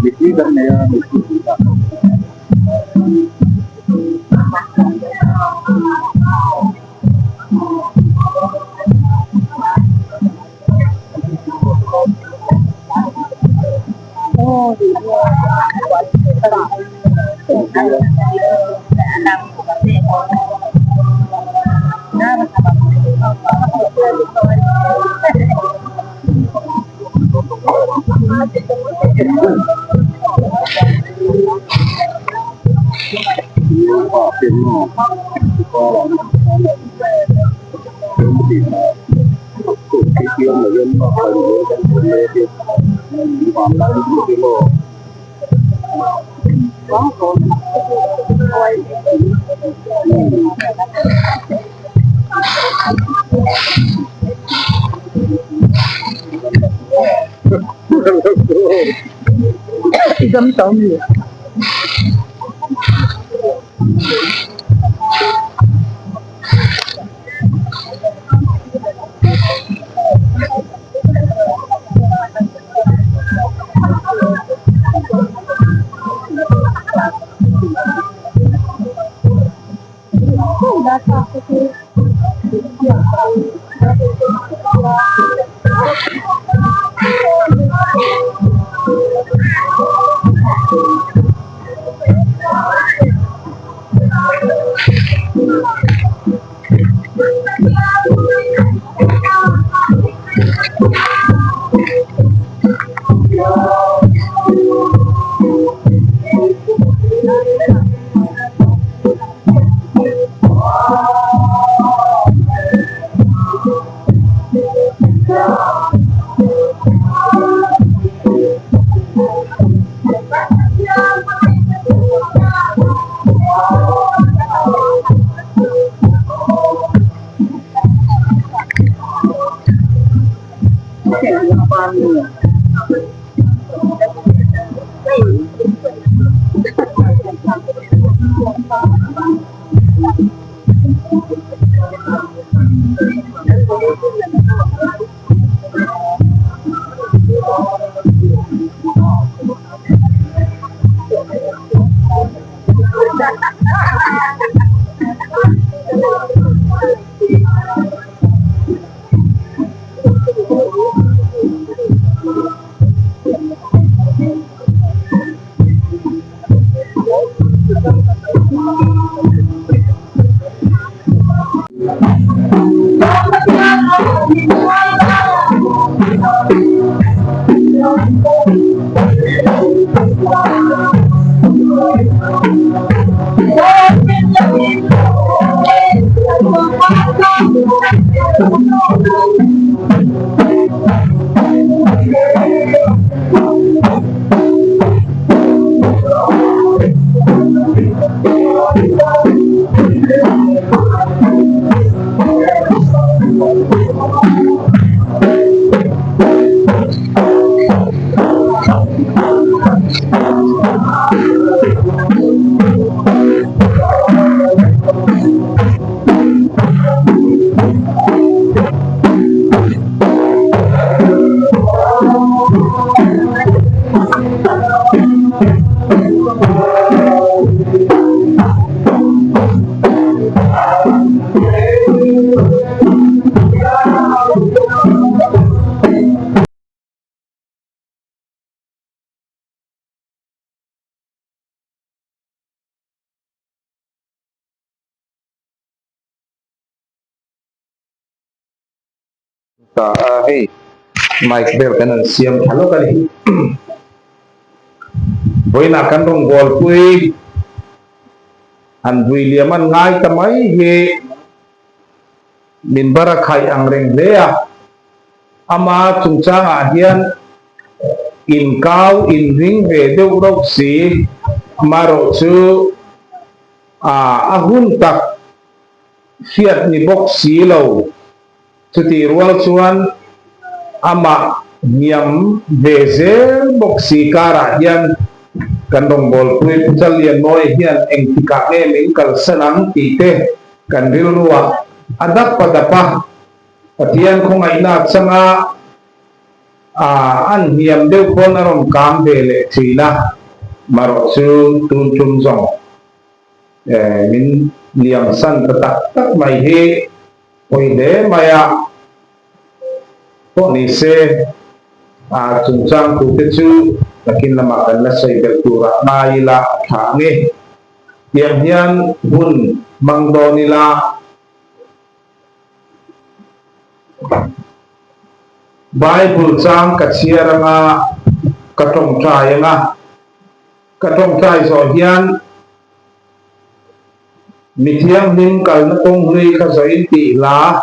Mipui kan nei a mipui Ta a hei mic vel kan han siam tha lawk a ni. Vawiinah kan rawngbâwl pui han vui liam an ngai ta mai hi min bar a khaih ang reng hle a. Ama chungchangah hian inkau inring ve deuh rauh si, amaherawhchu a hun tak hriat ni bawk si lo. Chutih rual chuan amah hniam ve zel bawk si karah hian kan rawngbawlpui Pu Challianmawia hian engtikah nge min kalsan ang tih te kan rilruah a dap a dap a. Pathian khawngaihna changa an hniam deuh pawn a rawn kang ve leh thin a, marawh chu tun tum zawng min liamsan ta tak tak mai hi Pawi hle mai a, pawh ni se a chungchang tute chu nakin lamah kan la sawi belh turah ngai ila a tha ang e. Tiang hian hun hmang dawn ila Bible chang ka chhiar anga ka tawngtai anga ka tawngtai zawh hian Mi thianghlim kalna kawng hlui kha zawhin tih hla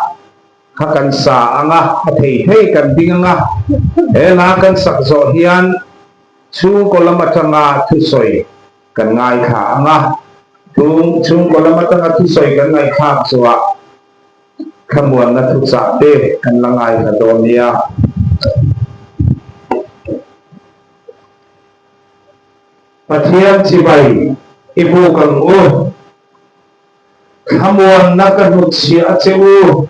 kha kan sa ang a, a thei thei kan ding ang a. He hla kan sak zawh hian chhungkaw lam atanga thusawi kan ngaithla ang a. Chhungkaw lam atanga thusawi kan ngaihthlak zawhah thlamuanna thuchah te kan la ngaithla dawn nia. Pathian chibai i buk ang u. Thlamuanna ka hnutchhiah a che u.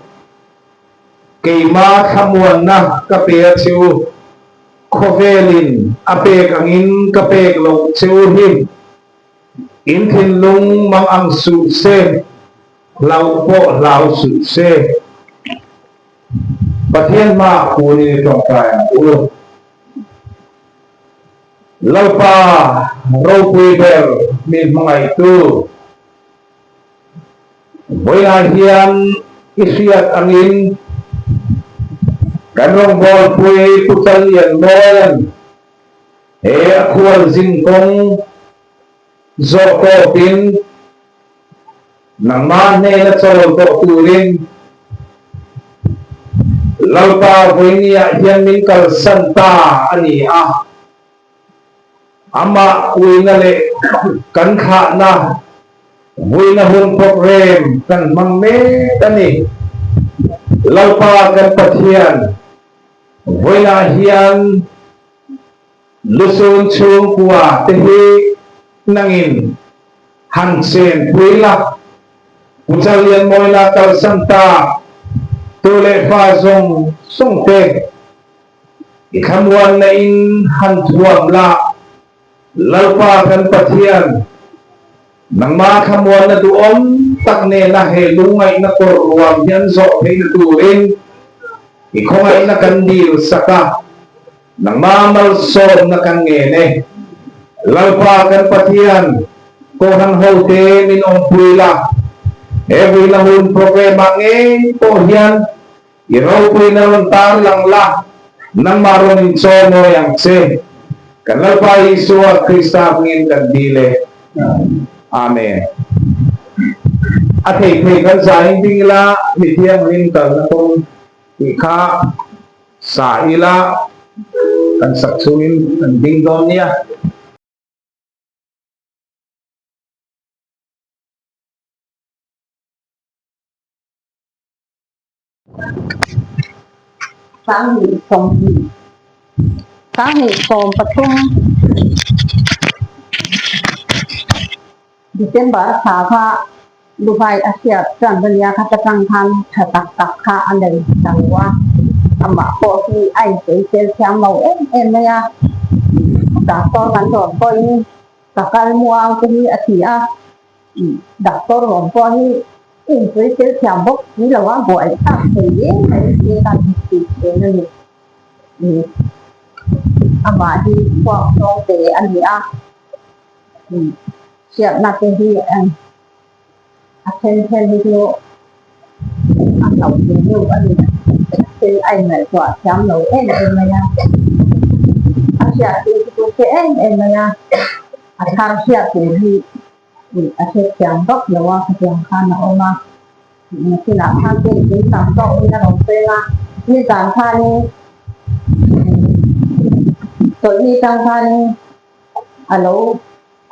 Keima thlamuanna ka pe a che u. Khawvelin a pek angin ka pek loh che u hi. In thinlung mang ang suh se, hlauh pawh hlau suh se. Pathian hmaah kunin i tawngtai ang u. Lalpa ropui ber min hmangaihtu, vawiinah hian i hriat angin kan rawngbawlpui Pu Challianmawia'n he a khualzin kawng zawh tawpin nangmah hnena chawl tawh turin Lalpa vawinia hian min kalsan ta a ni a. Amah puina leh kan thlahna vuina hun program kan hmang mek a ni. Lalpa kan Pathian vawiinah hian Lusun chhungkua te hi nangin han chen pui la, Pu Challianmawina kalsan ta tu leh fa zawng zawng te i thlamuanna in han thuam la, Lalpa kan Pathian, nangma thlamuanna duhawm tak nena he lungngaihna kawr ruam hian zawh theihna turin i khawngaihna kan dil sak a. Nangmah malsawmna kan ngen e. Lalpa kan Pathian, Kohhran hote min awmpui la. He vuina hun program ah ngei pawh hian i ropuina rawn tarlang la, nangmah rawn inchaw mawi ang che. Kan Lalpa Isua Krista hmingin kan dil e. Amen. A thei thei kan zain ding ila, mi thianghlim kalna kawng tih kha Sa ila kan sak chungin kan ding dawn nia. Sanghnih 20, 2013 December thla kha Dubai a hriat chuan ania kha ta tang khan tha tak tak kha a nei ta lo a, amah pawh hi a insawisel thiam lo em em mai a, doctor kan rawn pawhin ka kal muang te hi a ti a, doctor rawn pawh hi i insawisel thiam bawk si lo a, buai thlak thei em mai te kan ti thin a ni. Amah hi chhuak zawng te a ni a. Hriatna te hi a then then hi chu a hlauh ve deuh a ni. Thil a inngaihtuah thiam lo em em mai a, a hriat tur chu chu hre em em mai a, a thar hriat tur hi a hrethiam vak lo a, khatiang khan a awm a. Nakinah khan te in tam tawk in a rawn peng a, nizan khanin chawlhni tang khanin a lo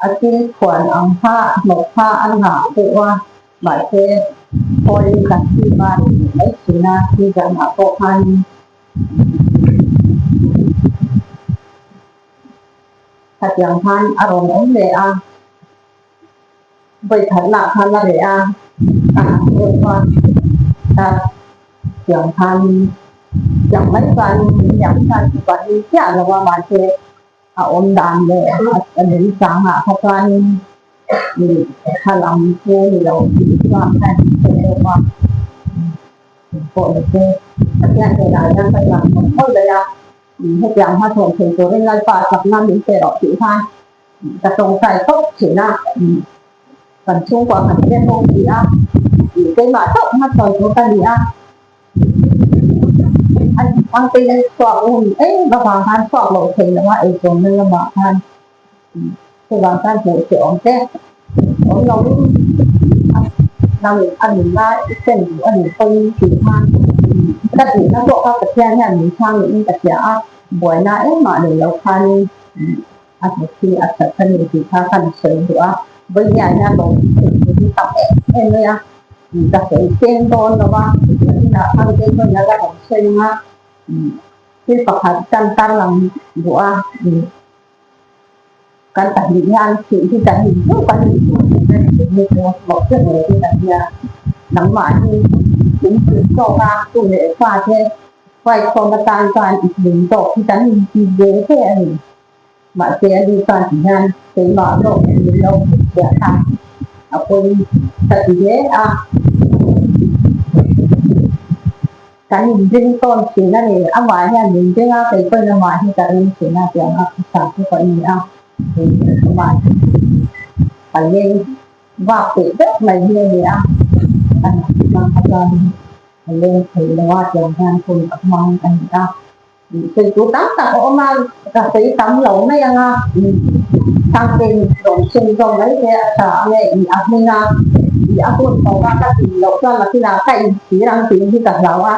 a thil phuan ang kha hnawh kha a nghah deuh a, mahse khawiin kan thi ban leh mai thin a, nizanah pawh khanin khatiang khan a rawn awm leh a, vawikhatnah khan a reh a, a han awk a, khatiang khanin tiang mai chuanin min liam khan chu ka ring chiah lo a, mahse A awm dan leh a lung changah kha chuanin thla lam chu ni lo tih chuan kha in hre deuh a, pawh ni se Pathian hnenah hian ka tlan mawlh mawlh daih a, hetiang hmachhawn thei turin Lalpa chakna min pe rawh tih khan ka tawngtai tawp thin a, kan chhungkua kan hre bawk si a, keimah chauh hmachhawn tur ka ni a. A thangte chhuak hun eng avang khan chhuak loh theih loh a eizawnna lamah khan chuvang khan hmuh che awm te awm loin a nang a nunna i chen duh a nih pawhin tih khan ka duhna pawh kha Pathian hian min chhang niin ka hria a, buaina engmah nei lo khanin a hmu khi a that a ni tih kha kan sawi duh a, vawinia hian lo sawi tur hi tam em em mai a, ka sawi seng dawn lo a, inah khan keimawin a la rawn sawi ang a, thil pakhat kan tarlang duh a, kan pahnih hian thih hi kan inhmuh kan inhmuh tih a ni tih hi chu mawh chiah lo hi kan nia, nangmah hi in tih tawk a, tu leh fate huaikhawm atan chuan i hlim tawk hi kan inti ve ve a ni. Mahse a ni chuan ti hian keimah zawk in min lo hmuh chhiah kha a pawi ka ti hle a. Kan inring tawn thin a ni. Amah hian min ring a, kei pawhin amah hi ka ring thin a tiang a khawsa chu ka ni a. Amah hi ka leng vak peih vek mai hi a ni a. A hna kha chuan a leng thei lo a tiang hian hun ka hmang a ni a. Sawi tam tak a awm a, ka sawi tam lo mai ang a, Sangtein rawn chhun zawm mai te a tha ang e, i a hming a, i a hun tawk a, ka tih loh chuan nakinah ka inchhir ang tih hi ka hlau a,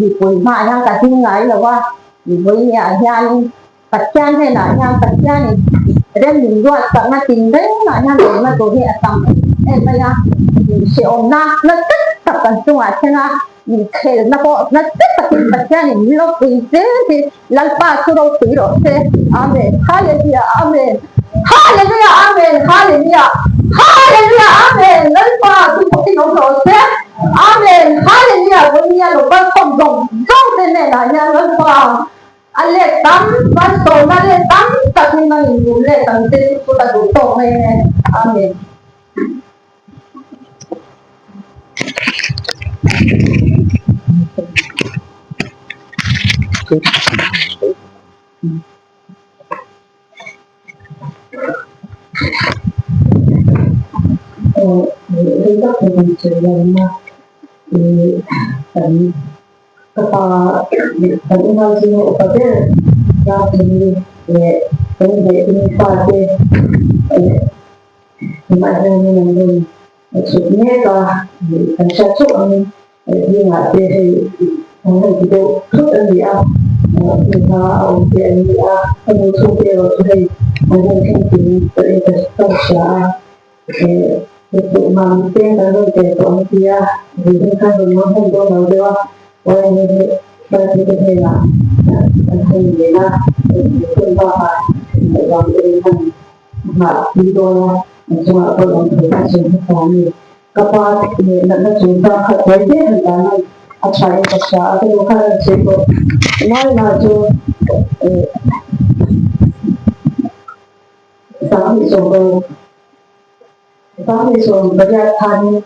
mipui hmaah hian ka ding ngai lo a, vawinia hianin Pathian hnenah hian Pathianin rem min ruat chakna tinrengah hian lawmna tur hi a tam em em mai a, hrehawmna nasa tak kan chungah thleng a. Inkhelhna pawh nasa takin Pathianin min lo pui zel hi Lalpa chu ropui rawh se. Amen. Hallelujah. Amen. Hallelujah. Amen. Hallelujah. Hallelujah. Amen. Lalpa chu bawkin awm rawh se. Amen. Hallelujah. Vawinia lo kalkhawm zawng zawng te hnenah hian Lalpa a let tam malsawmna let tam takin a inbum let ang che chu chu ka duh tawk mai e. Amen. Ka pa kan unau zinga upa ber Ramthani leh kan inbehpui fate Tunah hianin an rawn chhuk mek a, kan hriat chauh angin zingah te hei an rawn ti deuh thut a ni a, hmun hma a awm te an ni a, ka nu chhungte erawh chu hei an rawn thleng tih in ka hria a, duh mam te kan rawn tel tawh ang ti a, zing khan rawn mang hman dawn lo deuh a. YMA hi hruaitute hnenah an han inneih a, hun bakah ngaihvang erin han nghah pui dawn a, an chungah pawh lawm thei kha sawi hmasa a ni. Ka pa leh natna chungchang kha tawi te han dan a, a tha in ka hria a, ka nu khan a rawn sawi tawh lai lai chu 20 sawm 20 sawm pariat khanin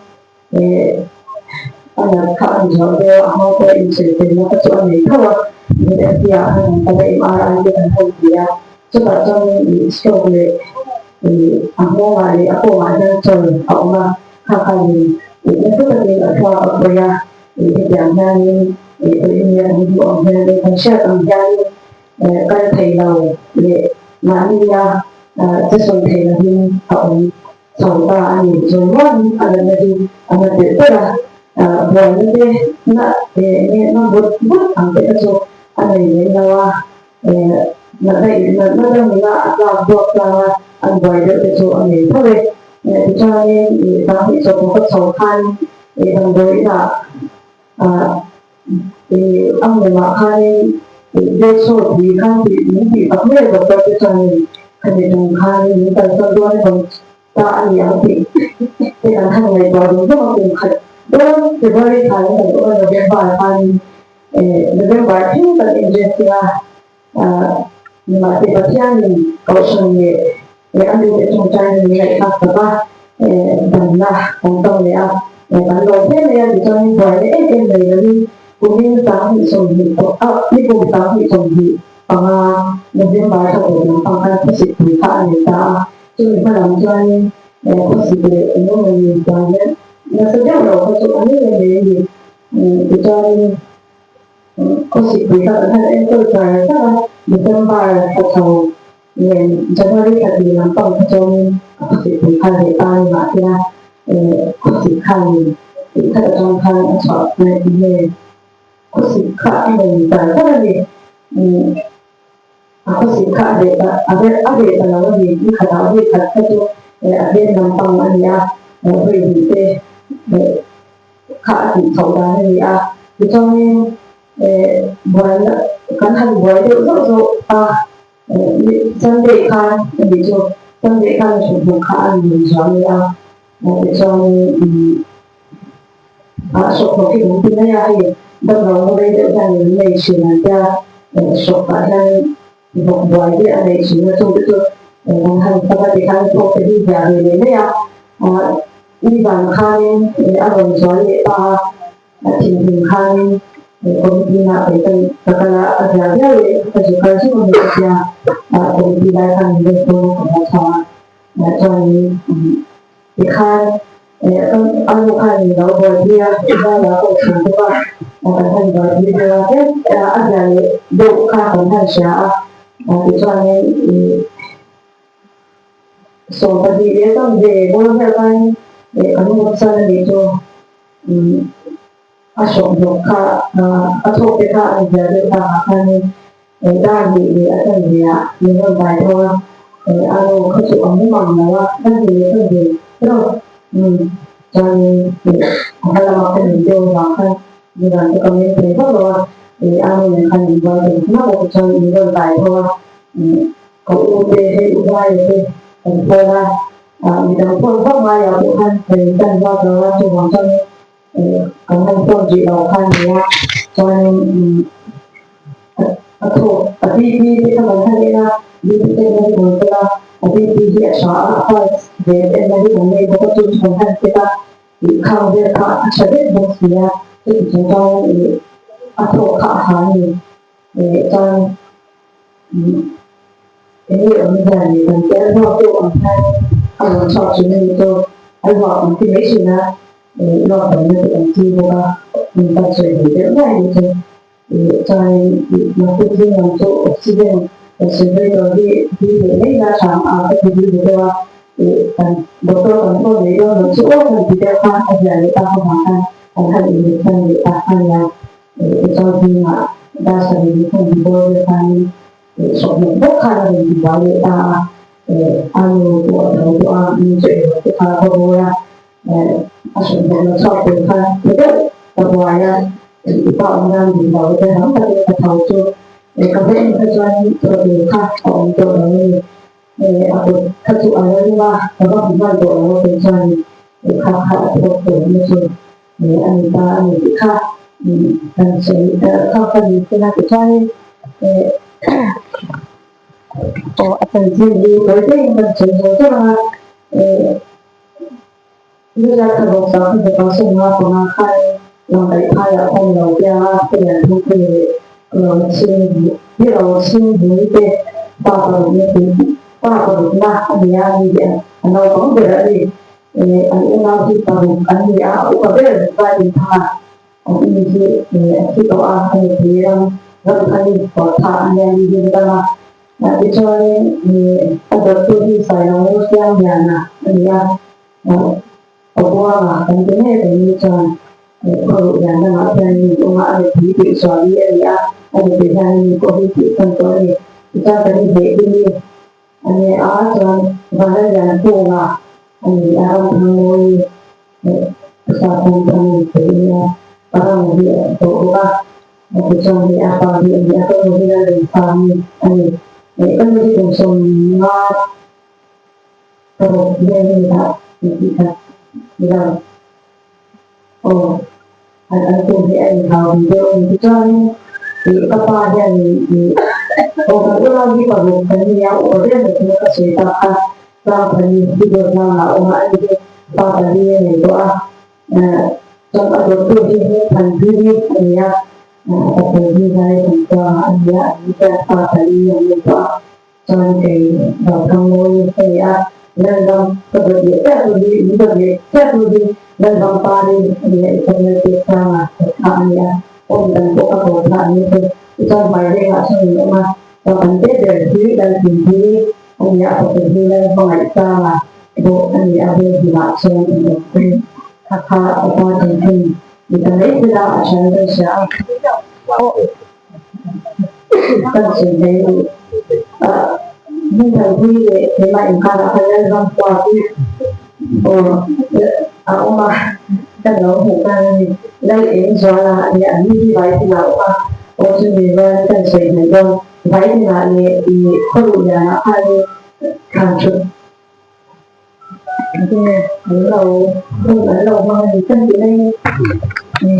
a nat kha a ni zawh deuh a, a hma pawh insawi felna kha chu a nei tho a, ZFP ah khan an kal a, MRI te kan han ti a, chutah chuan stroke leh a nghawngah leh a kawngah hian chawl a awm a, kha khanin nasa takin a thluak a khawih a, hetiang hianin vawiin kan hmuh ang hianin kan hriat ang hianin kal thei lo leh mahnia che sawn thei lovin a awm chho ta a ni. Zawi muangin a natna hi a na belh belh a, buaina te na nge na but but ang te kha chu a nei lem lo a, natna natna dangina a tlak buak tlang a, an buai deuh te chu a nei tho e. Tichuanin 20 sawm ka chho khan damdawi inah A hmunah khanin Bethsur tih khan tih min tih tak ngei doctor te chuanin khami tum khanin min kalsan dawn emaw ta a ni ang tih te kan han ngaihtuah dun deuh a, kum khat dawn February thlain kan awm a, November khanin November thleng kan inrest a, Mahse Pathianin Kohhran leh a mite tawngtaina min ngaihthlak tak a, damna kan tawng leh a, kan lawm hle mai a, tichuanin buaina em em nei lovin kumin 20 sawmhnih ni kum 20 25 November thla tawp lampang khan khawsik pui kha a nei ta a, chumi hma lam chuanin khawsik leh eng emaw ni buaina nasa deuh lo kha chu a ni reng mai a ni. Tichuanin. Khawsik pui kha kan han enkawl char char a, December thla chho nen January thla tih lampang kha chuanin a khawsik pui kha leh ta a ni mahse khawsik khanin tih khat atang khan a chhuah mai nge khawsik kha a nei char char a ni. A khawsik kha a reh ta a reh ta lo a ni, ni khatah vawi khat kha chu a tlem lampang a ni a, vawi hnih te kha a tih chhoh dan a ni a, tichuanin buaina kan han buai deuh zauh zauh a, Sunday khan a nih chu, Sunday khan a thawmhnaw kha a rawn zual leh a, tichuanin a sawhkhawk hi kan ti mai a, hei damlo na rei deuh hian an nei thin an tia, sawhkhawkah hian vawk buai te a nei thin a, chungte chu kan han tak a tikhan thawk te hi ziah ve leh mai a, nizan khanin a rawn zual leh ta a, a thinhlim khanin committee ah kei ka ka kal a, a zia viau leh ka zu kal zeuh a ni ka tia, committee lai khan min rawn phone a ka hmu chhuak a, chuanin tikhan A nu khan min lo buaipui a, Zala pawh chhung bawk a, kan han buaipui deuh a, tlem a zia leh deuh kha kan han hria a, tichuanin ih 12 leh chuan ve bawr vel khan kan mutsan a nih chu a hrawk kha a thawk te kha a zia deuh takah khanin dar hnih leh a chanve ah min rawn vai tho a, a ro kha chu a mum ang lo a, dar hnih leh chanve erawh chuanin a hma lama ka nih deuh avang khan nizan chu ka meng thei vak lo a, a nu nen khan min buai tum hmak a tichuan min rawn vai tho a, ka u te hei u Vaia te kan phone a, midang phone vak ngaiah pawh khan ka intan vak lo a, chuvang chuanin Kan han phone rih lo kha a nia, chuanin a thawk a BP te kha kan han en a, BP te kan han control a, a BP hi a tha a, a pulse ve en na hi kan nei bawk a, chu chu kan han check a, ih khang vel kha a tha vek bawk si a, chuti chung chuan ih a thawk kha a ha a ni, chuan eng nge awm zia ni kan tel ruak deuh ang hian a rawn chhuak thin a ni chu a ruak ang ti mai thin a ruak damna te kan ti bawk a min pan sawi ve deuh mai ni chu chuanin naktuk zing lam chu oxygen concentrator hi dil leh mai ila tha ang a ka ti dil ve deuh a kan doctor kan phone leh dawn loh chu aw kan ti deuh kha a zia leh tak avang khan kan han inlet san leh ta a nia. Tichuan zingah dar sarih leh hmun bawr vel khanin sawmhmuh bawk khan a rawn ti buai leh ta a, a nu pawh a tho tawh a, nu chu englo te kha a va bawr a, a sawmhmuh la chhuak tur khan ta deuh ta buai a. I pa awm nan duh lo te rang takin ka tho chu ka va en kha chuan tawh tur kha a awm tawh lo a ni. A kut kha chu a la lum a, ka va hmu hman tawh lo a kei chuan kha kha a thawk tawh na chu a ni ta a ni tih kha kan sawi kha kha ni thung a tichuanin aw a chanchin hi tawi tawiin kan sawi zawk zawk ang a. Nula kha bawk sa kha mipa 55 khan Lamkaih phaiah khawm lo piang a, ka lian thung pui leh ro chhing hi ro chhing bui te pa parukna tih pa parukna a ni a, ni hi a naupang ber a ni. An unau hi paruk an ni a, a upa ber Vaiin thanga an in hi a thi tawh a, a nupui ram ram kha ni tawh tha a nia ni hi dang a. Tichuanin a dawttu hi Sailo Siamliana a ni a. Aw kan ti ngei reng ni chuan khaw ruh lian lamah hian mi awm a, a nupui tih sual hi a ni a, a nupui hian mi pawh hi tih san tawh a ni. Tichuan kan inhmeh ding hi a ni a, chuan Vanlallian Kunga a ni a, Ramthangmawi Saphung thang nupui a ni a, a ram hi a ti tawh bawk a, tichuan hei a pa hi a ni a, ka nu hi Lalrinsangi a ni. Ka nu hi kum 50 Ka rawh vel hi dah tih tih kha ni lo. Aw, an an kum hi a inhau ve deuh a ni. Tichuanin ih ka pa hian ih aw kan unau hi paruk kan ni a, upa ber mai chu ka sawi tak kha Tlangphani hi dawt lamah a awm a, ani hi pa pali a nei tawh a. Chuan a dawttu hi Hmingthanpui a ni a, a pasal hi Zaichhawngtuanga a ni a, ani hian pa pali an nei tawh a. Chuan kei Vauthangmawi ka ni a, Lalram ka dawt leh chiah tur hi, min dawt leh chiah tur hi Lalram Pari a ni a, Isabel pek tlanga kawt kha a ni a, awm dan pawh ka ko kha a ni chu. Tichuan hmai vengah sawn in awm a, chuan kan te ber hi Lalhlimhi a ni a, a pasal hi Lalhmangaih tlanga bawh a ni a, Venghnimah chuan in awm a ni. Kha kha ka pa chanchin ni ta mai thil a, a hran ka hria a. Kan sawi mai duh. Hmingthanpui leh keimah inkarah khan Lalramkhua hi aw a awm a, ka lo hmuh khan a ni. Lal eng zuala a nia, an ni hi Vaitinah a awm a, aw chu ni rual kan sawi mai dawn. Vaitinah leh ih khawluh lianah khan thlan thut Engtin nge an lo hun an lo hmang a ni kan ti mai a ni.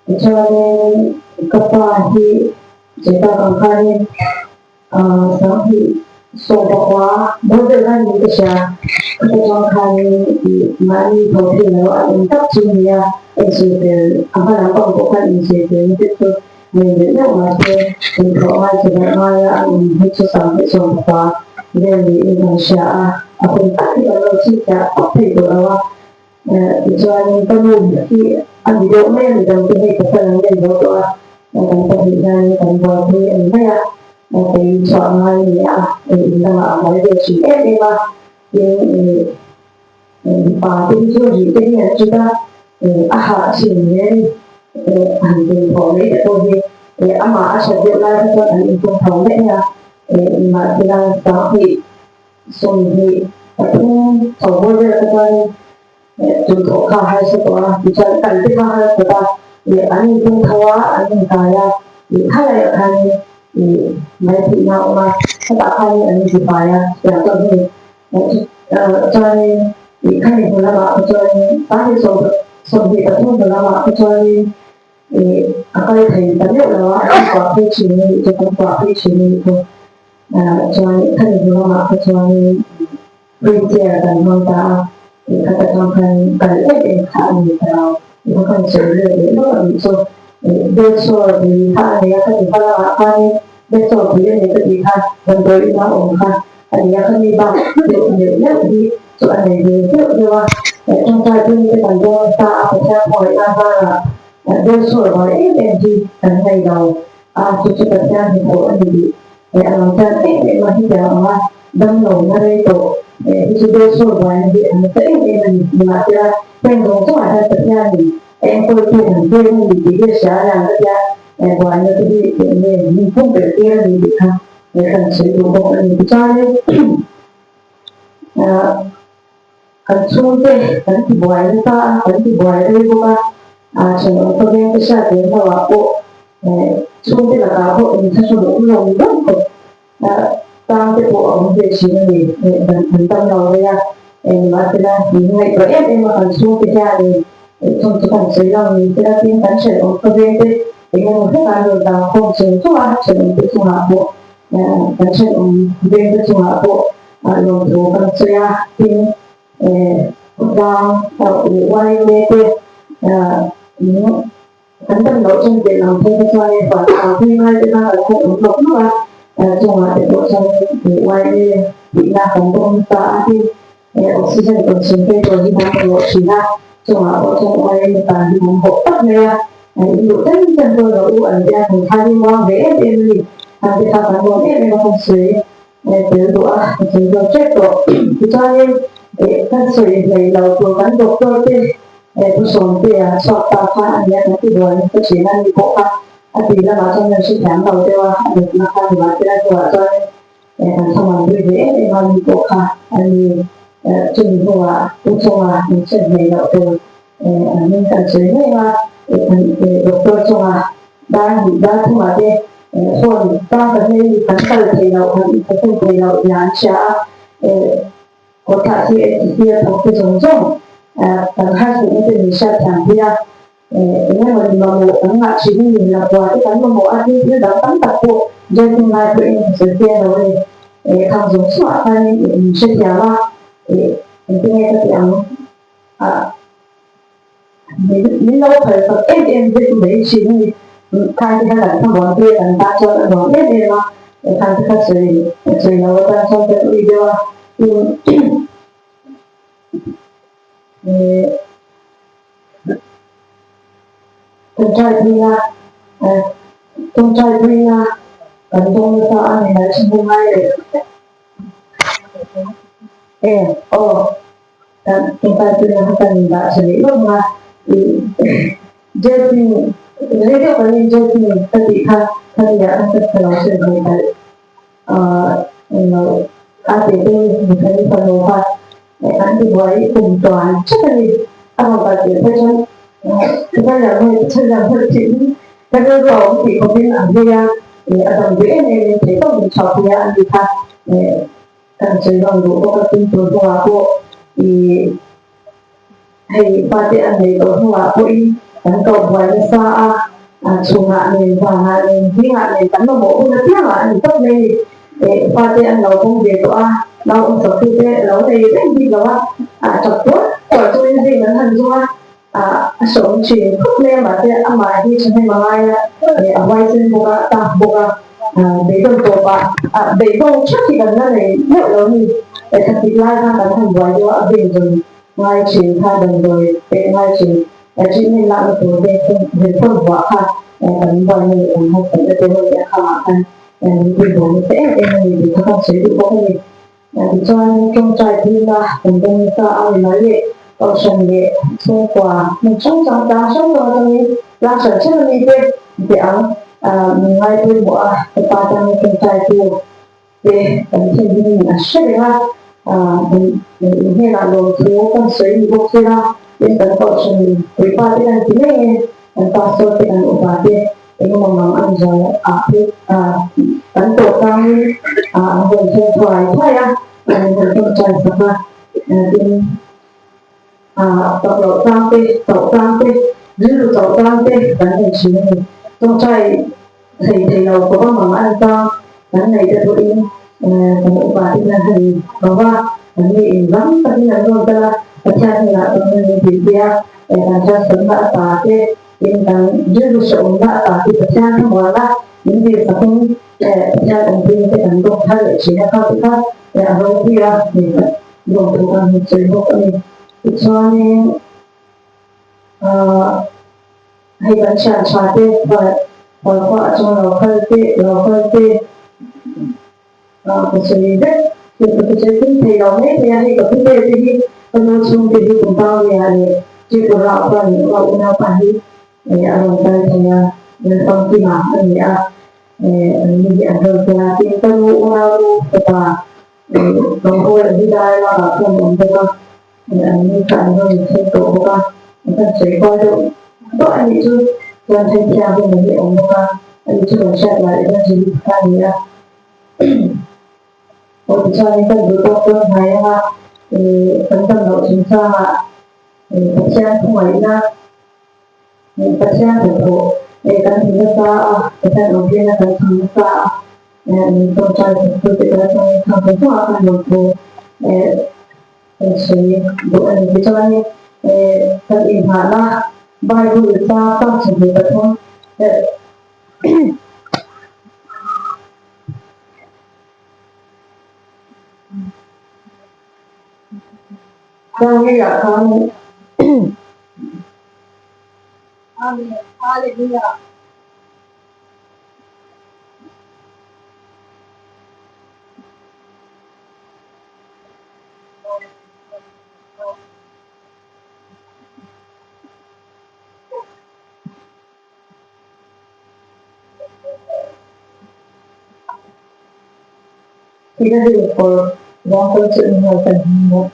Tichuanin ka pa hi Cheta ang khanin 2019 bawr deuh lai niin ka hria. Khata chuang khanin ih mahni tho thei lo an awm tak chu nia insawi fel a hma lam pang pawh khan insawi fel na te chu nei leh meuh mahse inthawh ngai che darh ngaia an awm hi chu 2019 vel niin kan hria a, a hun tak hi kan lo chhinchhiah tawp thei tawh lo a. Tichuanin ka nu hi a ni deuh mai a, midang te hei pasal an nei zo tawh a, kan pahnih hian kan buaipui a ni mai a, kei chhuah ngai a ni a, in dangah a buai ve thin em em a, tin mipa te hi chu rih te hi an chut a, a hah thin hle a ni, han tum thawh mai te pawh hi amah a that deuh lai kha chuan an intum tho mai a, nimahsela 23 chho bawr vel kha chuan tun thawh kha a harsa tawh a, tichuan kal te kha a harsa ta, ih an intum tho a, an inkai a, ih khalaiah khan ih mai theihna a awm a, hetah khan an intifai a, chutiang chuan hei chuanin ih khami hnu lamah kha chuanin 23 hnu lamah kha chuanin ih a kal thei ta meuh lo a, an kuah phei thin a nih chu, kan kuah phei thin a nih chu. Chuan khami hnu lamah kha chuanin wheelchair kan hmang ta a, khat atang khan kal em em kha a ni ta lo. Kha khan sawi let leh lawk a nih chu. Bed sore pui kha a nei a, khati hma lamah khanin bed sore pui a nei ka tih kha damdawi ina awm kha a ni a, khami bak deuh neuh neuh hi chu a nei ve deuh deuh a. Tawngtai pui te kan dawn ta a, Pathian khawngaihna zarah bed sore var em em hi kan nei lo a, chu chu Pathian hnathawh a ni tih. A lo tan em em a, hetiang anga damlo na rei tawh hi chu deuhsawi buaina hi a nasa em em a ni. Nimahsela, heng zawng zawngah hian Pathianin a enkawltu kan pek a ni tih hi a hria a niang ka tia, buaina te hi eng nge min pumpelh tir a ni tih kha kan sawi duh bawk a ni. Tichuanin, Kan chhungte kan ti buai nasa a, kan ti buai rei bawk a, thenawm khawveng te hriat lem lo ah pawh chhungte lakah pawh inthlahrun awm lo deuh khawp tang te pawh a awm ve thin a ni. An dam lo rei a, nimahsela min ngaihtuah em em a kan chhungte hianin chung chu kan sawi lo ni sela tin kan thenawm khawveng te eng emaw hlek an rawn dang khawm chung chung a, thenawm te chungah pawh kan thenawm veng te chungah pawh Lawmthu kan sawi a, tin khawtlang leh YMA te kan dam loh chuan teh lang phei te chuanin pui ngai te khan kan khaw awm hlawk hlawk a, chungah te pawh chuan YMA tihna kan dawng nasa a, tin oxygen concentrator hi kan mamawh thin a, chungah pawh chuan YMA tan hi kan hawh tak mai a, in duh chen chen pawh rawh u an tia kan thai hi muang ve em em a ni, an ti kha kan lawm em em a kan sawi. Tel duh a, ka sawi zawk ṭep tawh. Tichuanin kan sawi hleih lo tur kan doctor te Pu Sawmtea chhuak ta kha a nia kan ti buai ka ṭhin a ni pawh kha a ti lamah chuan kan hrethiam lo deuh a, a natna kha ni mahse a hnuah chuan kan thlamuan pui ve em em a ni pawh kha a ni. Chumi hnuah Pu Chunga min hriat hleih loh tur an hming kan sawi ngei a, doctor chunga dar hnih dar thumah te Phone tang kan nei kan kal thei loh kan inthawhkhum thei loh zia an hria a, kawtah hi NCC a thawk te zawng zawng kan harsatna te min hriat thiam pui a, eng emaw ni mamawh kan ngah thin a ni, lapua te kan mamawh a, tin thil dang tam tak pawh dressing lai pawhin sawi te a lo a ni, khang zawng chhuah khanin min hrethiam a, engtinge ka tih ang. Min lo phal chak em em vek mai thin a ni. Khang te kha kan thlamuan pui a kan tan chuan a nuam em em a, khang te kha sawi sawi lo atan chuan kan ui deuh a, tin tawngtai puina tawngtai puina kan dawng nasa a ni mai thin ngai leh e aw. Tawngtai puina kha kan dah tha leh lawk a, dressing rei deuh kan in dressing ka tih kha khatiah khan ka ka lo hrilh ve palh englo a tih te mi fanu kha an ti buai kum tuan thet a ni, a rawn kal tirh phei chuan ka ram hei ka ram hei tih in ka rilru a awm tih khawpin a hlui a, a dam duh em em in theih tawp min chhuah pui a a ni kha. Kan sawi vang duh bawk a, tin tur hnuah pawh ih hei fate an neih tawh hnuah pawhin kan koh buai nasa a, chhungah nen vanah nen zingah nen kan mamawh hun apiangah a ni tawp mai ni. Ih fate an lo pawm ve tawh a, nau awm chawp tu te lo nei reng bik lo a, tap tuar tuar chungin zing an han zung a, a sawm thin khawp mai a, mahse amah hi thahnem a ngai a, a huaisen bawk a, a tak bawk a, beidawn tawpah beidawn theuh hi kan la nei meuh lo a ni. Khatik lai kha kan han buai deuh a, a beng zawn ngai thin kha, damdawi pek ngai thin, treatment lakna tur te headphone vuah kha kan buai na leh kan harsatna te ho leh a khangah khan min pui buai nasa em em a ni tih kha kan sawi duh bawk a ni. Tichuan, tawngtai puina kan dawng nasa a, mimal leh kohhran leh chhungkua hmun hrang hrang tlang hrang hrang atangin tlang hran hran a mite be ang min ngai pawimawh a, ka pa tangin tawngtai tu te kan thlen hi min a hre reng a, in hnenah lawmthu kan sawi ni bawk sela, tin kan kohhran puipa te kan ti ngei e, kan pastor te kan upa te Engemaw mang an zual ah phei kan tawh tlangin an rawn thleng thuai thuai a, an rawn tawngtai sak a, tin chak loh tlang te, chauh tlang te, rilru chauh tlang te kan nei thin a ni. Tawngtai thei thei lo khawpa mang an tang kan nei te pawhin kan upa te hian han ko va, an ni in ram takin an rawn kal a, Pathian hnenah chuan an inhrilhpui a, kan hriatsawnna a ta te, Tin, kan rilru hrehawmna a tah hi Pathian thlamuana min dilsakin Pathian awmpuina te kan dawng thar leh thin a, kha te kha a ropui a, hei kan dawng tur kan hmu sawi bawk a ni. Tichuanin hei kan thian tha te hual hual khua atanga lo kal te, lo kal te. Ka sawi vek, ka sawi tum thei lo mai thei a, hei ka pu te te hi ka nu chhungte hi kum Paulia leh Tripura ah pawh an awm a, unaupa hi a rawn kal thei a, Lalfamkima a ni a, an ni hi an rawn kal a, tin ka nu unaunu fapa Banghawla hi dai lakah pawh an awm bawk a, an ni kha an rawn thleng tawh bawk a, an kan sawi kual deuh duah a nih chu, chuan hei thianghlim hi a awm bawk a, ani chu kan hriat lah evangelist kha a ni a. Aw tichuanin kan duh tawk dawn hnai anga kan dam loh chungchangah Pathian khawngaihna Pathian hnathawh kan hmu nasa a, Pathian awmpuina kan chhang nasa a, min tawngtai thawktute kan atangin khang zawng zawngah khan lawmthu kan sawi duh a ni. Tichuanin kan inghahna Bible chang 23 Changeiah khan Amen. Hallelujah. Thihna hi kawr vang kawr chu eng nge kan hmu a?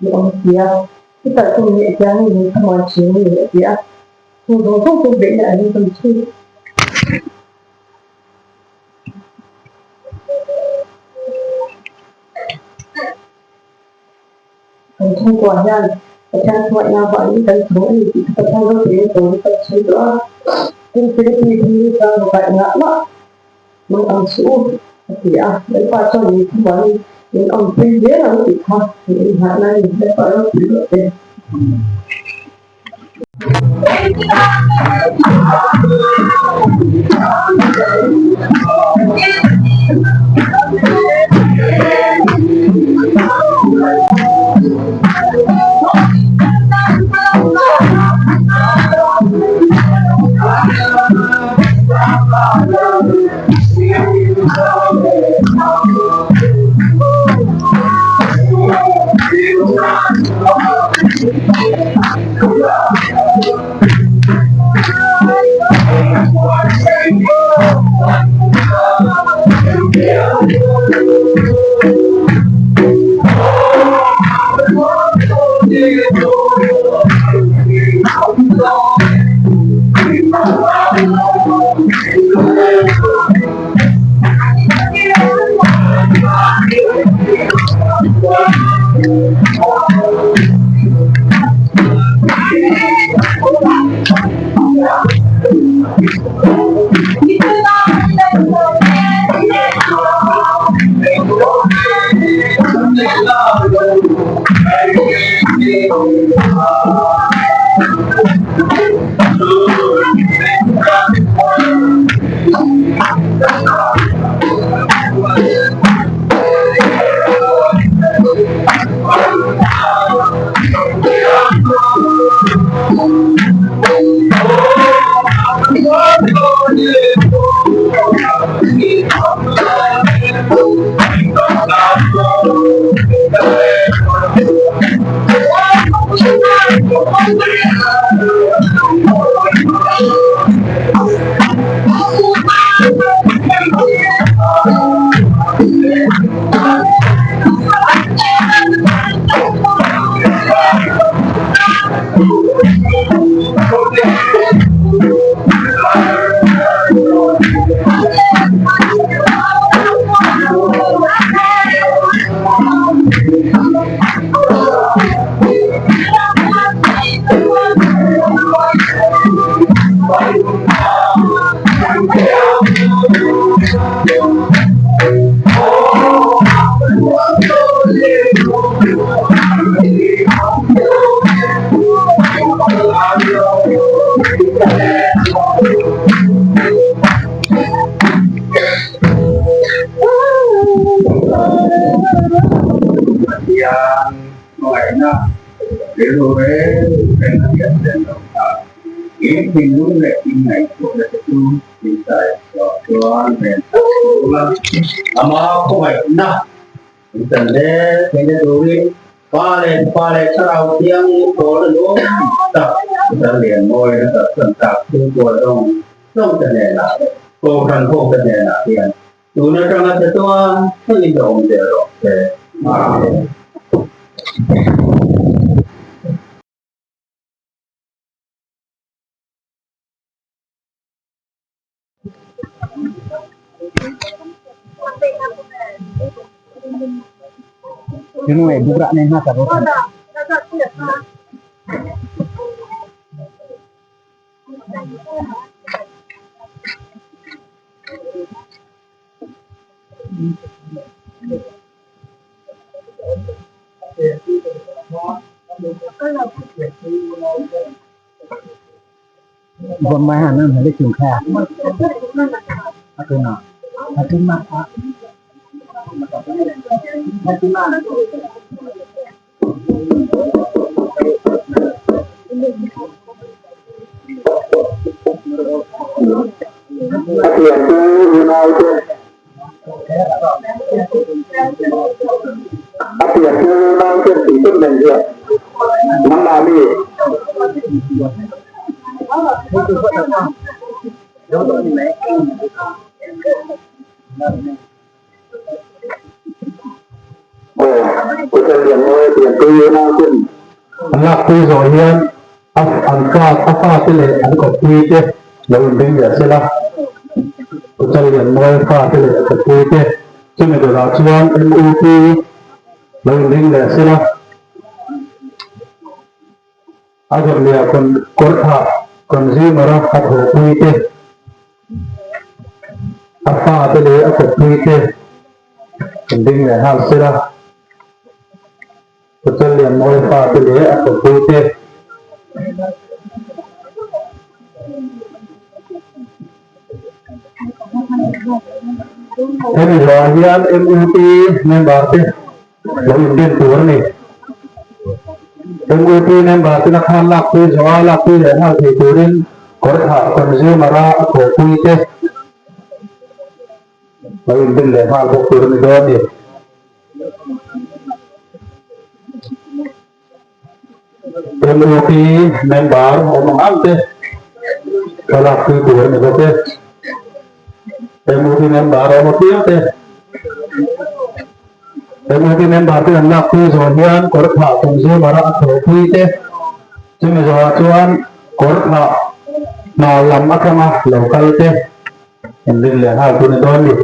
I awm si a, i kalhtu nih hian min thlamuan thin a ni a ti a. Chu zawng zawng chu beihna an intawn thin. Kan chhungkua hian Pathian hmangaihna avangin kan chhung a ni tih chu Pathian ropuiin tur hi kan chhui tawh a. Tin, Philippi hi chuan rukai engah mah mang ang suh u a ti a. Lalpa chuan min thlamuanin min awmpui zel ang tih kha min inngahna a ni. Lalpa ropui rawh se. Pathian hmangaihna rilru reng reng a hriat zen loh kha. In thinlung leh in ngaihtuahna te chu Krista Isua chuan ven tak si ula, ama khawngaihna in chan zel theihna turin Pa leh Fapa leh Thlarau Thianghlim pawlna nuam tak Chutah lian mawi na kalsan tak chhungkua zawng zawng te hnenah, Kohhran ho te hnenah hian tun atanga che chuan thlengin la awm zel rawh se. Amen. A thiante unaute A thiante unaute tih tum reng hian nangmah mi Aw, Hotel Lianmawi thiante unaute An lakpui zawh hian A an fa a fate leh an kawppui te lo inring leh sela, Hotel Lianmawi fate leh a kawppui te chumi dawrah chuan MUP lo inring leh sela, a dawrhliah kawrthah consumer-a a thawhpui te, a fate leh a kawppui te inring leh nghal sela. Hotel Lianmawi fate leh a kawppui te. Hemi zawhah hian MUP member te lo inrin tur a ni. MUP member tena khan lakpui zawha lakpui leh nghal thei turin kawrthah consumer-a a thawhpui te lo inrin leh nghal bawk tur a ni dawn a ni. MUP member awm ang ang te thlalak pui tur a ni bawk e. MUP member awm apiang te MUP member te an lak pui zawh hian kawr thlah consumer a thawh pui te chumi zawhah chuan kawr thlah hna lam atanga lo kal te inrin leh nghal tur a ni dawn a ni.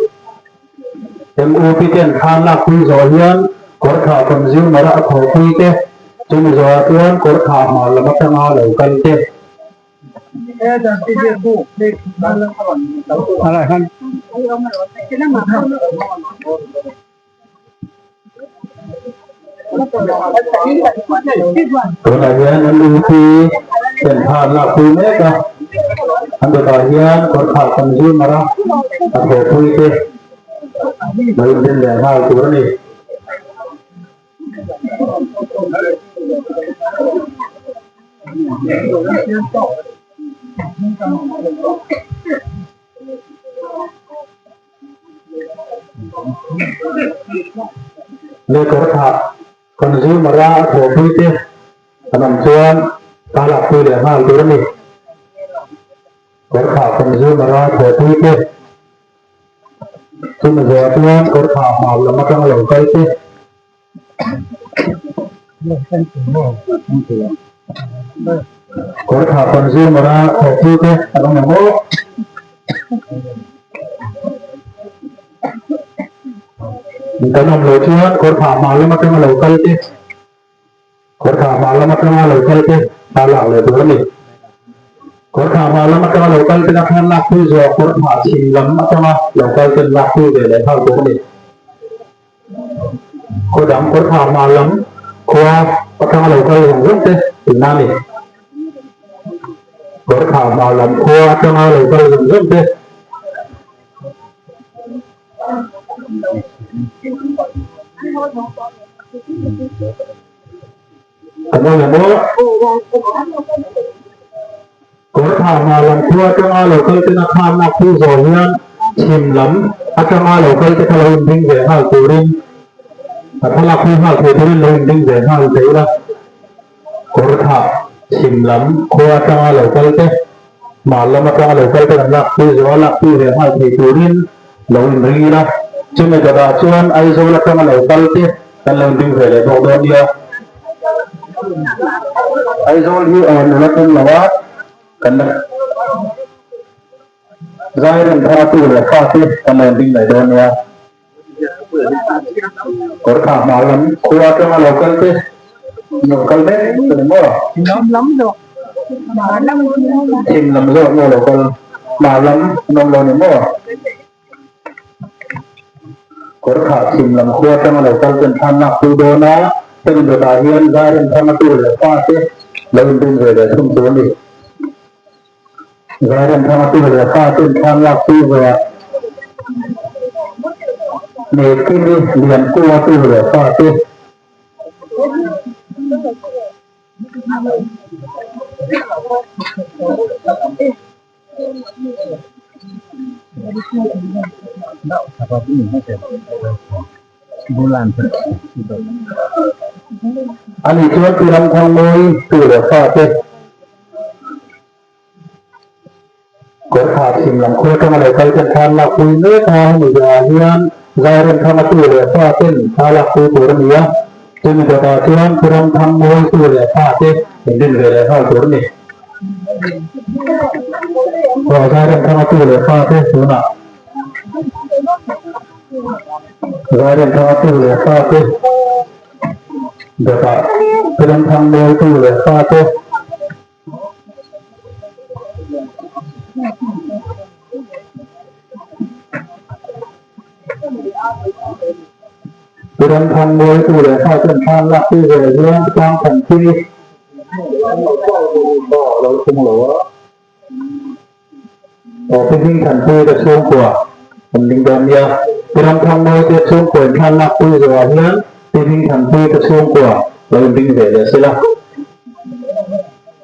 MUP ten thlan lakpui zawh hian kawrthah consumer a thawhpui te, chumi zawhah chuan kawrthah hmar lam atanga lo kal te. Tunah hian MUP ten thlan lakpui mek a, an dawtah hian kawrthah consumer a thawhpui te. Lo inrin leh nghal tur a ni. Leh kawrthah consumer a thawhpui te an awm chuan ta lakpui leh nghal tur a ni. Kawrthah consumer a thawhpui te. Chumi zawhah chuan kawrthah hmar lam atanga lo kal te kawrthah consumer a thawhpui te an awm em aw. Kan awm loh chuan kawrthah hmar lam atanga lo kal te Kawrthah hma lam atanga lo kal te thla lak leh tur a ni. Kawrthah hma lam atanga lo kal tena thla lak pui zawh kawrthah chhim lam atanga lo kal ten lak pui ve leh nghal tur a ni. Khaw dang kawrthah hma lam khua atanga lo kal zawng zawng te tihna a ni. Kawrthah hma lam khua atanga lo kal zawng zawng te. Kan awm em aw? Kawrthah hma lam khua atanga lo kal tena khan lak pui zawh hian chhim lam atanga lo kal te kha lo inring ve nghal turin a thlalak pui nghal thei turin lo inring ve nghal thei ila. Kawrthah chhim lam khua atanga lo kal te hma lam atanga lo kal te kan lak pui zawh a lak pui ve nghal thei turin lo inring ila. Chumi dawtah chuan Aizawl atanga lo kal te kan lo inring ve leh bawk dawn nia. Aizawl hi aw nula tum lo a, kan la zai reng thar a tu leh fa te kan lo inring leh dawn nia. Kawrthah hma lam khua atanga lo kal te lo kal mek ta ni maw? Thim lam zawk maw lo kal hma lam an awm lo ni maw? Kawrthah chhim lam khua atanga lo kal ten thlan lak pui dawn a, hemi dawtah hian Zairen thanga tu leh pa te lo inrin ve leh thung tur a ni. Zairen thanga tu leh pa ten thlan lak pui ve a, Mekimi Liankunga tu leh pa te. Ani chuan Pi Ramthangmawi tu leh fate Kawrthah chhim lam khawi atanga lo kal ten thla an lakpui mek a, hemi zawhah hian Zairemthanga tu leh faten thla lakpui tur a ni a, chumi dawtah chuan Pi Ramthangmawi tu leh fate inrin ve leh nghal tur a ni. Aw Zairemthanga tu leh fate tunah Zairemthanga tu leh fate dawtah Pi Ramthangmawi tu leh fate. Pi Ramthangmawi tu leh fate an thlan lak pui ve hian tlang than khi lo thung lo a. Aw Pi Hmingthanpui te chhungkua an ding dawn nia. Pi Ramthangmawi te chhungkua in thlan lak pui zawhah hian Pi Hmingthanpui te chhungkua lo in ding ve leh sela.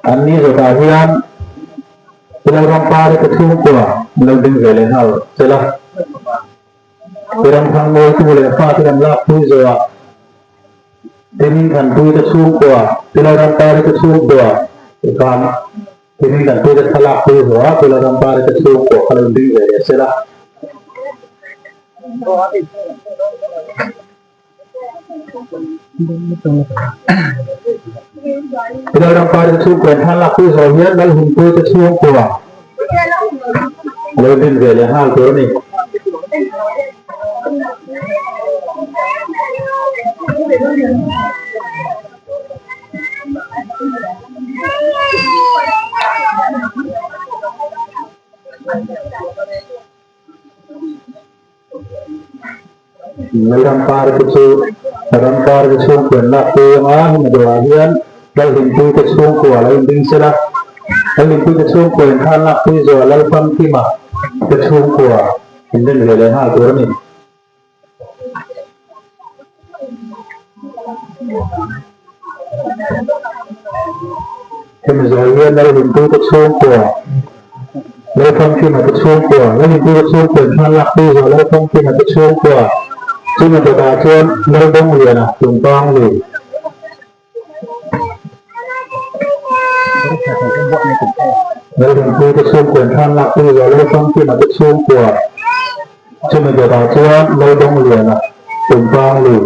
An ni zawtah hian Pi Lalrampari te chhungkua an lo ding ve leh nghal sela. Pi Ramthangmawi tu leh fate kan lak pui zawhah Pi Hmingthanpui te chhungkua, Pi Lalrampari te chhungkua khan Pi Hmingthanpui te thlalak pui zawhah Pi Lalrampari te chhungkua kha lo inring ve leh sela. Pi Lalrampari te chhungkua in thlalak pui zawh hian Lalhunpui te chhungkua lo din ve leh nghal tur a ni. Lalrampar te chu Rampar te chhungkua an lak pui ang a, hemi dawrah hian Lalhlimpui te chhungkua lo inding sela, Lalhlimpui te chhungkua in kha an lak pui zuah Lalfamkima te chhungkua inrin ve leh nghal tur a ni. Hemi zawh hian Lalhlimpui te chhungkua, Lalfamkima te chhungkua, Lalhlimpui te chhungkua in hman lak pui zawh Lalfamkima te chhungkua, chumi dawtah chuan Laldawngliana Tumpang lui. Lalrinpuii te chhungkua in thlan lak pui zawh Lalfamkima te chhungkua chumi dawtah chuan Laldawngliana Tumpang lui.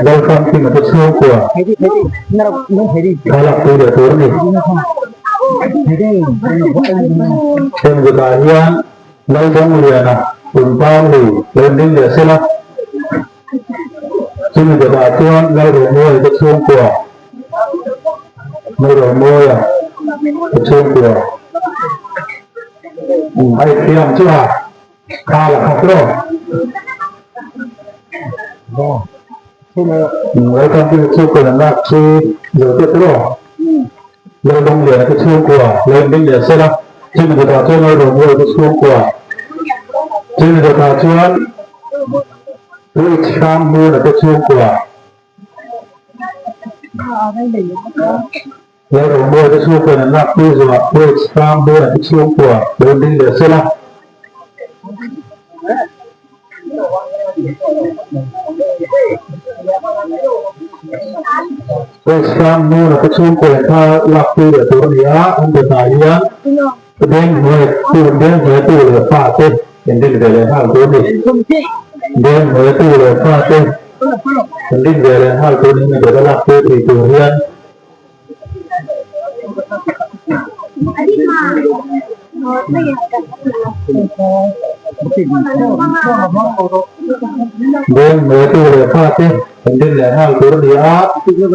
Lalfamkima te chhungkua thlalak pui leh tur a ni. Heng zutah hian Laldawngliana Tumpang lui lo inring leh sela, chumi dawtah chuan Lalromuaia te chhungkua Lalromuaia te chhungkua a inthiam chu a. Kha la khat rawh. Welcome to chhungkua an lak chu zo te tawh Laldawngliana te chhungkua lo inring leh sela chumi dawtah chuan Lalrawngawi te chhungkua chumi dawtah chuan Rich Hrangmuna te chhungkua Lalrawngawi te chhungkua an lak pui zuah Rich Hrangmuna te chhungkua lo inring leh sela. West Ham hmuna te chhungkaw in kha lak pui leh tur a ni a, an dawtah hian Deng hnuai tu Deng hnuai tu leh fa te in rin ve leh nghal tur a ni. Deng hnuai tu leh fa te in rin ve leh nghal tur niin a dawt a lak pui thei tur hian Beng hnuaitu leh fate an din leh nghal tur a ni a,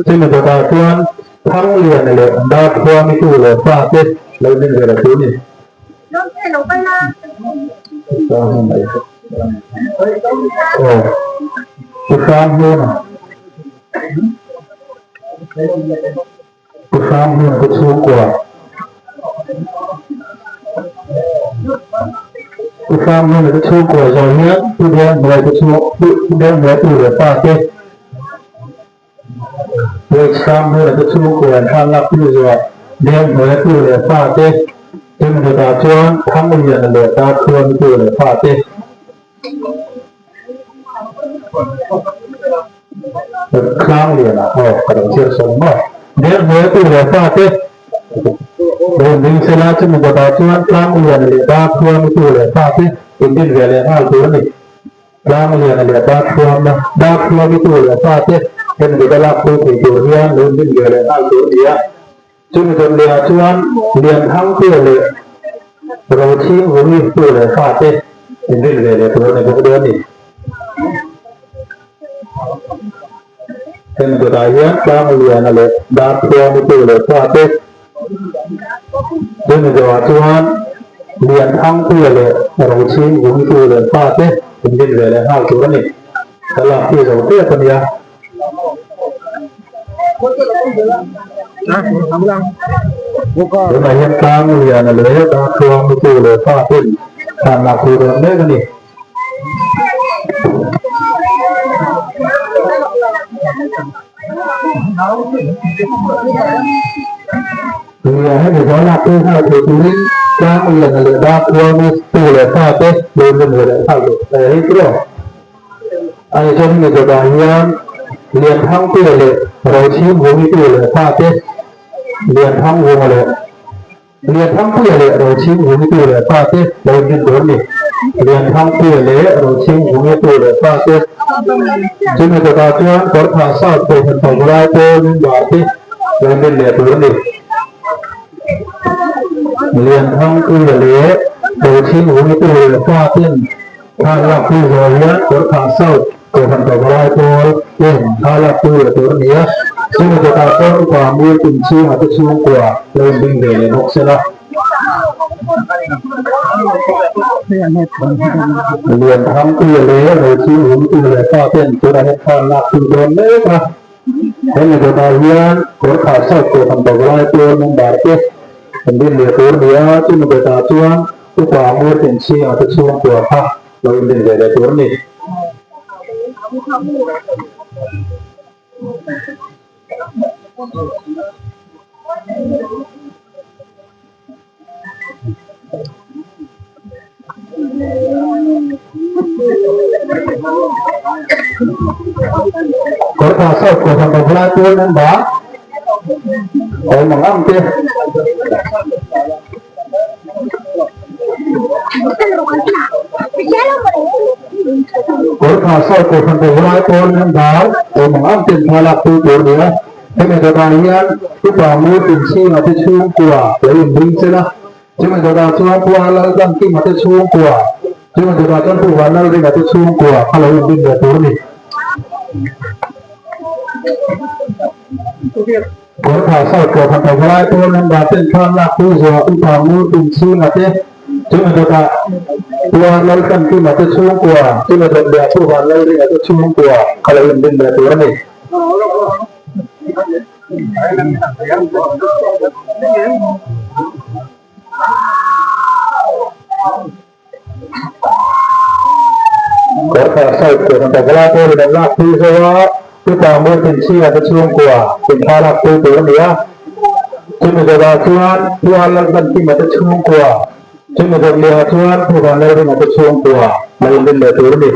chumi dawtah chuan Thangliana leh Darthuamitu leh fate lo din ve la tur a ni. Aw, Pu Hranghluna. Pu Hranghlun te chhungkua Pu Hranghlun te chhungkua zawh hian Pu Dengmuai te chhung Pu Dengmuai tu leh pa te Pu Hranghlun te chhungkua an hran lak pui zawh Dengmuai tu leh pa te Chumi dawtah chuan Thangliana leh Darthuami tu leh pa te Tlangliana aw ka lo chhiar sawn maw? Deng hnuai tu leh fa te lo in ring sela chumi dawtah chuan Tlangliana leh Darthuami tu leh fa te in din ve leh nghal tur a ni. Tlangliana leh Darthuamna Darthuami tu leh fa te hemi dawta lak pui thei tur hian lo in din ve leh nghal tur a ni a. Chumi dawt lehah chuan Lianthangpuia leh Rochhingvungi tu leh fa te in rin ve leh tur a ni bawk dawn a ni. Hemi dawtah hian Tlangliana leh Darthuami tu leh fa te chumi dawhah chuan Lianthangpuia leh Rochhingvungi tu leh fa te in rin ve leh nghal tur a ni. Ka lak pui zo tep a nia. Tunah hian tlang liana leh darthuang lutu leh fa ten thlan lak tur dawn mek a ni. Nia hemi zawh lak pui nghal thei turin tlang liana leh darthuang lutu leh fa te lo inrem ve leh nghal tur a ni tiraw? Ani chuan hemi dawtah hian Lianthangpuia leh Rochhingvungitu leh fate Lianthangvunga leh Lianthangpuia leh Rochhingvungitu leh fate lo inrin tur a ni. Lianthangpuia leh Rochhingvungitu leh fate chumi dawtah chuan Kawrthah South Kohhran Pavalai pawl member te lo inrin leh tur a ni. Lianthangpuia leh Rochhingvungitu leh faten Thla lak pui zawh hian Kawrthah South Kohhran Pavalai pawl ten thla lak pui leh tur a ni a, chumi dawtah chuan upa Mur kum chhunga te chhungkua lo inring ve leh bawk sela. Lianthangpuia leh Rochhingvungtu leh fa ten tunah hian thla an lak pui dawn mek a, hemi dawtah hian Kawrthah South Kohhran Pavalai pawl member te an rin leh tur a ni a, chumi dawtah chuan Upa Ngurtin Chhinga te chhungkua kha lo inrin ve leh tur a ni. Kawrthah South Kohhran Pavalai Pawl member awm ang ang te. Kawrthah South Kohhran Pavalai Pawl member awm ang ang ten thla lak pui tur a ni a. Hemi dawtah hian Upa Ngurtin Chhinga te chhungkua lo inring chel a. Chumi dawtah chuan Pu Laltlankima te chhungkua, chumi dawtah chuan Pu Vanlalringa te chhungkua kha lo inrin leh tur a ni. Kawrthah South Kohhran Pavalai pawl member ten thlan lak pui zuah Upa Ngurtin Chhinga te, chumi dawtah Pu Lalthankima te chhungkua, chumi dawt leh Pu Vanlalringa te chhungkua kha lo inrin leh tur a ni. Kawrthah South Kohhran Pavala te rin an lak pui zo a, Upa Murthinchhinga te chhungkua inthla lak pui tur a ni a. Chumi dawtah chuan Pu Lalthankima te chhungkua, chumi dawt lehah chuan Pu Vanlalringa te chhungkua lo inrin leh tur a ni.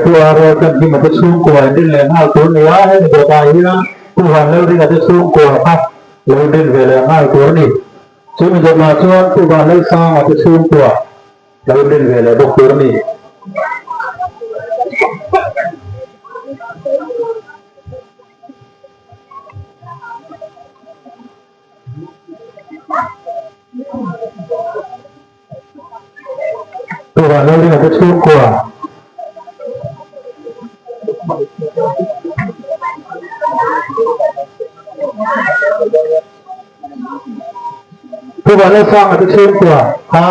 Pu Arrow chuan hlim a te chhungkua in rin leh nghal tur a ni a, hemi dawtah hian Pu Vanlalringa te chhungkua kha lo in rin ve leh nghal tur a ni. Chumi dawtah chuan Pu Vanlalsanga te chhungkua Lo rin ve leh bawk tur a ni. Tuvah lo ringa te chhungkua. Tuvah lo sanga te chhungkua kha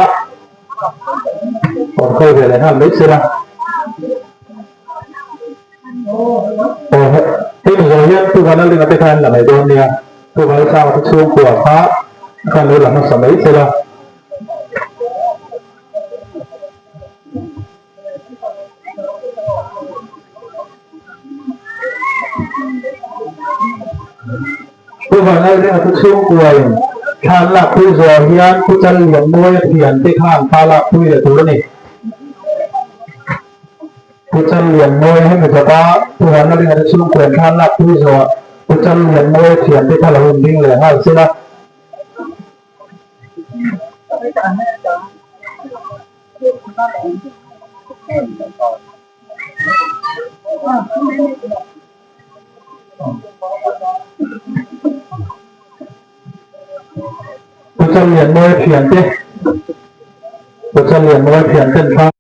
Awm khawi ve leh nghal mai se la. Aw hei mi zawng hian Pu Vanlalringa te kha an la mai dawn nia. Pu Vanlalsanga te chhungkua kha khan lo la hmasa mai se la. Pu Vanlalringa chu chhungkuain thla an lakpui zawh hian Pu Challianmawia thiante kha an thla lakpui leh tur a ni. Pu Challianmawia hemi dawta Pu Vanlalringa te chhungkuain thla an lakpui zawh Pu Challianmawia thiante kha lo inring leh nghal se la. Pu Challianmawia thiante Pu Challianmawia thianten thla.